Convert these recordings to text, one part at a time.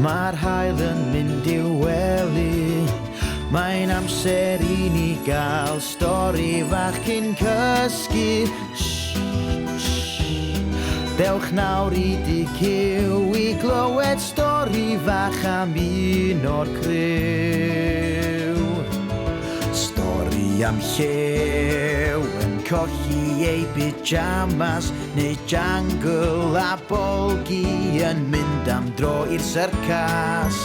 Mae'r haul yn mynd i'w wely. Mae'n amser i ni gael stori fach cyn cysgu. Shh, shh. Dewch nawr i dŷ Cyw i glywed stori fach am un o'r criw. Stori am llew yn colli ei pyjamas neu jangle a Bolgi yn mynd am dro i'r syrcas.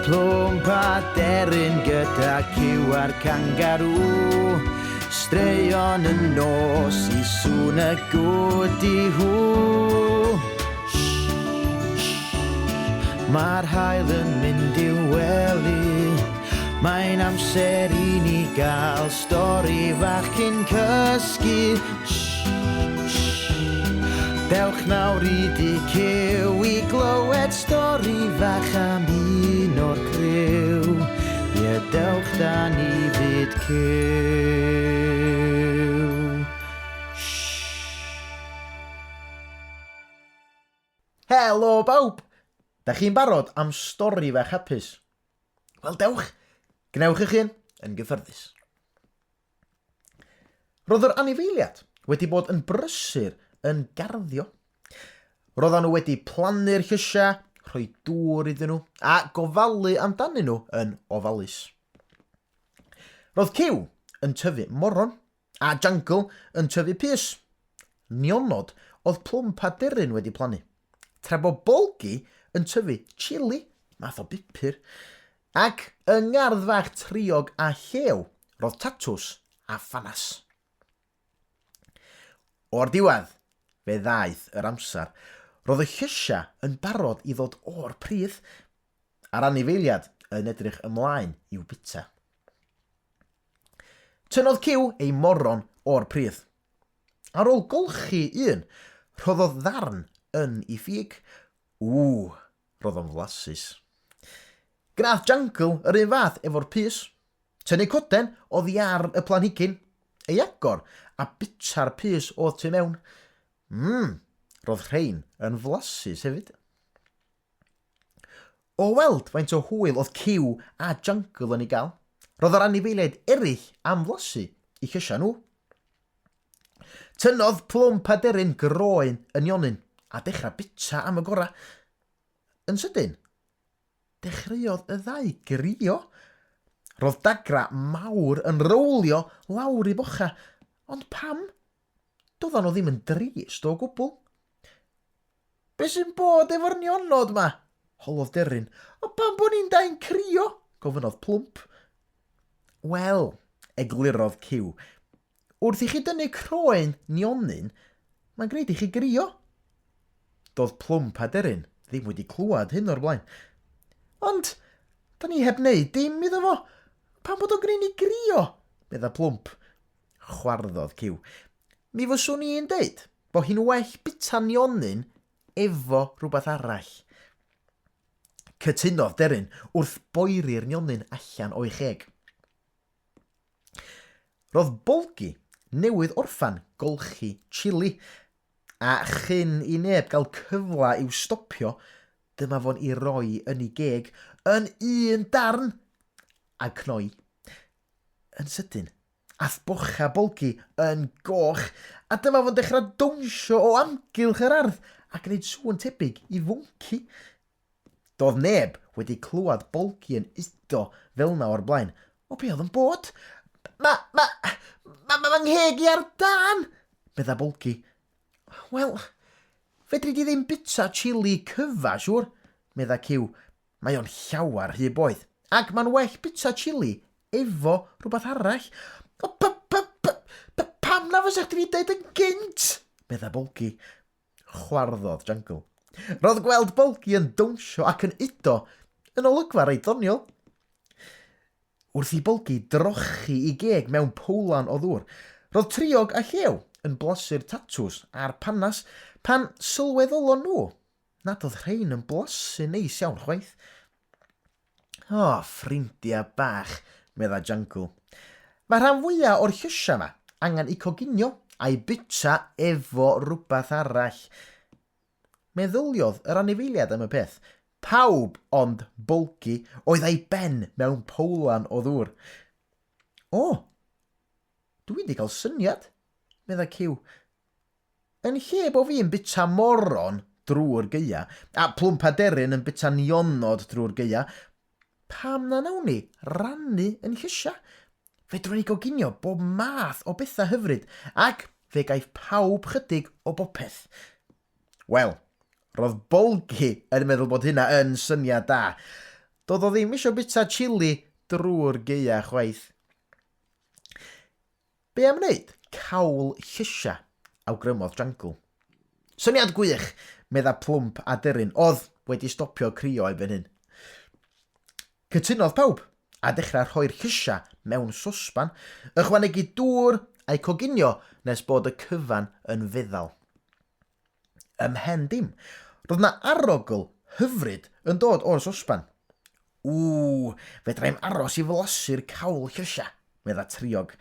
Plwmp a deryn gyda cyw a'r cangarŵ. Straeon y nos i sŵn y gwdi hw. Mae'r haul yn mynd i'w wely. Mae'n amser i ni gael stori fach cyn cysgu. Dewch nawr i dŷ Cyw i glywed stori fach am un o'r criw. Ie, dewch da ni fyd Cyw. Helo bawb! Da chi'n barod am stori fach hapus? Wel dewch, gwnewch eich hun yn gyffyrddus. Roedd yr anifeiliad wedi bod yn brysur yn garddio. Roedden nhw wedi plannu'r llysiau, rhoi dŵr iddyn nhw a gofalu amdanyn nhw yn ofalus. Roedd Cyw yn tyfu moron a Jangle yn tyfu pys. Nionod oedd plwmp a deryn wedi plannu, tra bo Bolgi yn tyfu chili, math o bupur, Ac yng ngardd fach Triog a Llew, roedd tatws a phanas. O'r diwedd, fe ddaeth yr amser. Roedd y llysiau yn barod i ddod o'r pridd, a'r anifeiliad yn edrych ymlaen i'w bwyta. Tynnodd Cyw ei moron o'r pridd. Ar ôl golchi un, rhoddodd ddarn yn ei ffig. Ww, Roedd o'n flasus. Gwnaeth Jangle yr un fath efo'r pys. Tynnu coden oddi ar y planhigyn, ei agor, a bita'r pys oedd tu mewn. Mmm, roedd rhein yn flasus hefyd. O weld faint o hwyl oedd Cyw a Jangle yn ei gael, roedd yr anifeiliaid eraill am flasu eu llysiau nhw. Tynnodd plwmp aderyn groen y nionyn a dechrau bita am y gorau. Yn sydyn, dechreuodd y ddau grio. Roedd dagra mawr yn rowlio lawr i bocha, ond pam? Doeddan nhw ddim yn drist o gwbl. Be sy'n bod efo'r nionod 'ma? holodd Deryn. O pam bod ni'n dau'n crio? gofynnodd Plwmp. Wel, eglurodd Cyw, wrth i chi dynnu croen nionyn, mae'n gwneud i chi grio. Doedd Plwmp a Deryn ddim wedi clywed hyn o'r blaen. Ond, da ni heb wneud dim iddo fo. Pam bod o'n gwneud ni grio? medda Plwmp. Chwarddodd Cyw. Mi fyswn i'n deud bo hi'n well bita nionyn efo rhywbeth arall. Cytunodd Deryn wrth boeri'r nionyn allan o'i cheg. Roedd Bolgi newydd orffan golchi chili, a chyn i neb gael cyfle i'w stopio, dyma fo'n ei roi yn ei geg yn un darn, a cnoi. Yn sydyn, Ath bocha Bolgi yn goch, a dyma fo'n dechrau dawnsio o amgylch yr ardd a gwneud sŵn tebyg i fwnci. Doedd neb wedi clywed Bolgi yn udo fel 'na o'r blaen. O be oedd yn bod? Ma, ma, ma, ma, ma ngheg i ar dân! medda Bolgi. Wel, fedri di ddim bita chili cyfa, siŵr, medda Cyw. Mae o'n llawar rhy boeth, ac mae'n well bita chili efo rhywbeth arall. O, pa, pa, pa, pa, pam na fysa chdi wedi deud yn gynt? Medda Bolgi. Chwarddodd Jangle. Roedd gweld Bolgi yn dawnsio ac yn udo yn olygfa reit ddoniol. Wrth i Bolgi drochi i geg mewn powlan o ddŵr, roedd Triog a Llew yn blasu'r tatws a'r panas pan sylweddolon nhw nad oedd rhein yn blasu neis iawn chwaith. O, ffrindia bach, medda Jangle. Mae rhan fwya o'r llysiau 'ma angen eu coginio a'u bwyta efo rhywbeth arall. Meddyliodd yr anifeiliaid am y peth. Pawb ond Bolgi oedd a'i ben mewn powlan o ddŵr. O, dwi wedi cael syniad, medda Cyw. Yn lle bo fi'n byta moron drwy'r gaea, a plwmp aderyn yn byta nionod drwy'r gaea, pam na nawn ni rannu yn llysia? Fedrwn ni goginio bob math o bethau hyfryd, ac fe gaiff pawb chydig o bopeth. Wel, roedd Bolgi yn meddwl bod hynna yn syniad da. Doedd o ddim eisiau byta chili drwy'r gaea chwaith. Be am wneud cawl llysiau? awgrymodd Jangle. Syniad gwych! medda Plwmp Aderyn, oedd wedi stopio crio erbyn hyn. Cytunodd pawb, a dechrau rhoi'r llysiau mewn sosban, ychwanegu dŵr a'u coginio nes bod y cyfan yn feddal. Ymhen dim, roedd 'na arogl hyfryd yn dod o'r sosban. Ww, fedrai'm aros i flasu'r cawl llysia, medda Triog.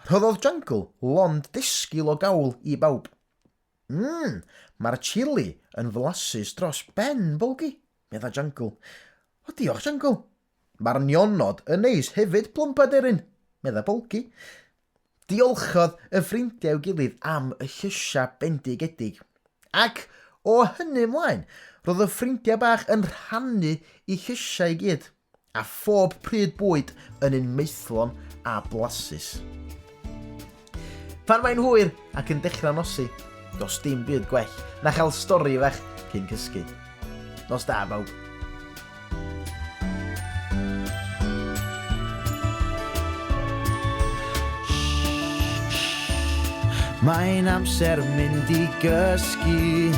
Rhoddodd Jangle lond desgil o gawl i bawb. Mmm, mae'r chili yn flasus dros ben, Bolgi, medda Jangle. O, diolch, Jangle. Mae'r nionod yn neis hefyd, plwmp aderyn, medda Bolgi. Diolchodd y ffrindiau i'w gilydd am y llysiau bendigedig. Ac o hynny ymlaen, roedd y ffrindiau bach yn rhannu eu llysiau i gyd, a phob pryd bwyd yn un maethlon a blasus. Pan mae'n hwyr ac yn dechrau nosi, does dim byd gwell na chael stori fach cyn cysgu. Nos da, bawb. Mae'n amser mynd i gysgu.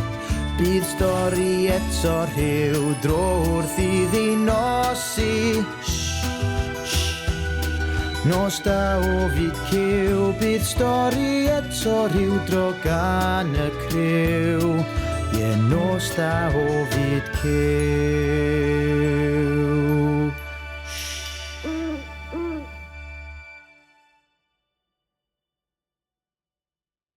Bydd stori eto rhyw dro wrth iddi nosi. Nos da o fyd cyw, bydd stori eto rhyw dro gan y criw. Ie, nos da o fyd cyw.